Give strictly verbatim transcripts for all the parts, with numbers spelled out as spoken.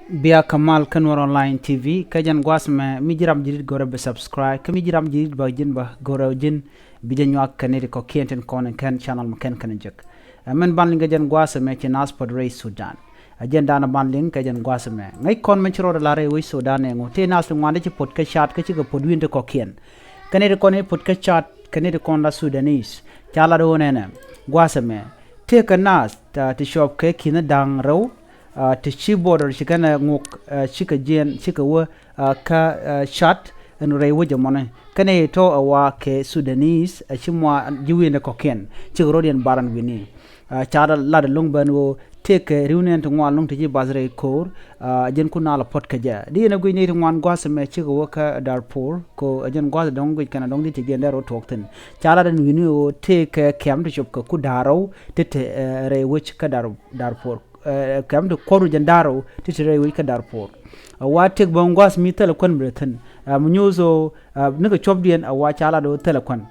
Bia kä mal kä Nuer Online T V, kä jɛn gua̱a̱th mɛ, mi ji̱ ram ji̱ di̱t go̱rɛ bi subscribe, kä mi ji̱ ram ji̱ di̱t bä ji̱n bä go̱rɛ ji̱n bi jɛ nyuak kɛ nɛy ti kɔ̱kiɛn tin kɔn in kɛn channel mɛ kɛn kɛn jek. Ɛ mɛn ban liŋ kɛ jɛn gua̱a̱th mɛ ci naath puɔ̱t rɛy Sudan. Ɛ jɛn da̱a̱n ban liŋ kɛ jɛn gua̱a̱th mɛ. Ŋäc kɔn mɛn ci rɔɔdɛ la rɛy wec Sudan ɛ ŋu, tëë naath ti ŋuan ti ci puɔ̱t kä Chad kä cikɛ puɔ̱t wi̱i̱n ti kɔ̱kiɛn. Kɛ nɛy ti kɔn i̱ puɔ̱t kä Chad, kɛ nɛy ti kɔn la Sudanese. Ca lat ɣöö nɛnɛ gua̱a̱th mɛ, tëëkɛ naath ti cuɔp kɛ ki̱n da̱ŋ rɛw, ti ci border ci kɛn ɛ ŋuk, cikɛ jiɛn, cikɛ wä kä Chad ɛn rɛy wec ɛmɔni. Kɛn ɛ tɔ̱ ɛ wa kɛ Sudanese, ɛ ci mua ji̱ wi̱i̱n ɛ kɔ̱kiɛn cikɛ rɔ̱diɛn bar ɛn wi̱ni. Ca lat ɛlɔ̱ŋ ben ɣöö tëëkɛ ri̱w nɛn ti ŋuan ɛlɔ̱ŋ ti ci bath rɛy ko̱o̱r, ɛ jɛn kun naath la puɔ̱t kɛ jɛ. Di ɛn ɛ guic nɛy ti ŋuan gua̱a̱th mɛ cikɛ wä kä Darfur, kɛ ɛ jɛn gua̱a̱th dɔ̱ŋ guic kɛn ɛ dɔ̱ŋ di ti jiɛn dee rɔ tuɔɔk thi̱n. Ca lat ɛn wi̱ni ɣöö tëëkɛ kɛm ti cuɔp kɛ ku da̱ŋ rɛw ti te rɛy wec kä Darfur. Kɛm ti kuɔr wi̱c ɛn da̱ŋ rɛw ti te rɛy wec kä Darfur. Ɛ wa tëk bä gua̱a̱th mi thilɛ kuän bi rɛ thi̱n. Ɛ mi nyuuth ɣöö nikɛ cuɔpdiɛn ɛ wa ca lat ɣöö thilɛ kuän.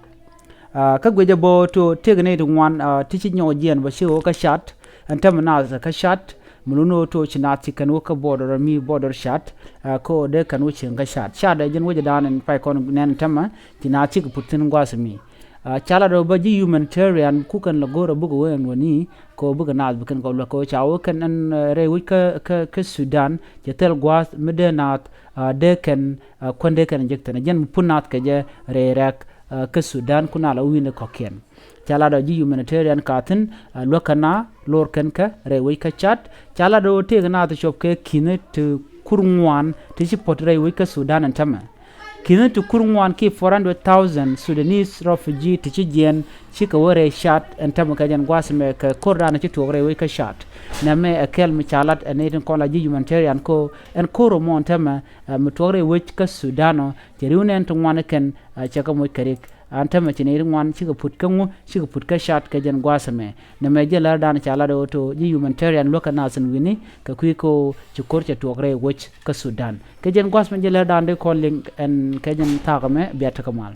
Kä guic ɛ bä ɣöö tëëkɛ nɛy ti ŋuan ti ci nyɔk jiɛn bä ci wä kä Chad. Ɛn täämɛ naath kä Chad mi lun ɣöö tëë ci naath ci kɛn wä kä border mi border Chad. Kä ɣöö dee kɛn wä cieŋ kä Chad. Chad ɛ jɛn wec ɛ da̱a̱n ɛn pay kɔn nɛn ɛn täämɛ ci naath cikɛ puɔ̱t thi̱n gua̱a̱th mi. Ca lat ɣöö bä ji̱ humanitarian ku kɛn la go̱o̱rɛ bukɛ wä ɛn wäni kɛ ɣöö bikɛ naath bi kɛn kɛ luäk kɛ ɣöö ca wä kɛn ɛn rɛy wec kä, kä, kä Sudan cɛ thil gua̱a̱th mi dee naath dee kɛn kuän dee kɛn jek thi̱n. Ɛ jɛn mi put naath kɛ jɛ rɛy rɛk kä Sudan kun naath la wi̱i̱n ɛ kɔ̱kiɛn. Ca lat ɣöö ji̱ humanitarian ka thi̱n luäk kɛ naath lo̱r kɛn kä rɛy wec kä Chad. Ca lat ɣöö tëëkɛ naath ti cuɔp kɛ ki̱n ti kur ŋuan ti ci puɔ̱t rɛy wec kä Sudan ɛn täämɛ. Ki̱n ti kur ŋuan ki four hundred thousand Sudanese refugee ti ci jiɛn cikɛ wä rɛy Chad ɛn täämɛ kɛ jɛn gua̱a̱th mɛ kɛ ko̱r da̱a̱n ci tuɔɔk rɛy wec kä Chad. Nɛmɛ ɛ kɛl mi ca lat ɛ nɛy tin kɔn la ji̱ humanitarian kɛ ɣöö ɛn ko̱r ɛmɔ ɛn täämɛ mi tuɔɔk rɛy wec kä Sudan ɔ cɛ ri̱w nɛn ti ŋuan kɛn cɛ kɛ moc kɛ rik. Ɛn täämɛ ci nɛy ti ŋuan cikɛ puɔ̱t kä ŋu, cikɛ puɔ̱t kä Chad kɛ jɛn gua̱a̱th ɛmɛ. Nɛmɛ jɛn lär da̱a̱n ca lat ɣöö tëë ji̱ humanitarian luäk kɛ naath ɛn wi̱ni kɛ kui̱ kɛ ɣöö ci ko̱r cɛ tuɔɔk rɛy wec kä Sudan. Kɛ jɛn gua̱a̱th mɛ jɛn lär da̱a̱n dee kɔn liŋ ɛn kɛ jɛn thaak ɛmɛ bia tekɛ mal.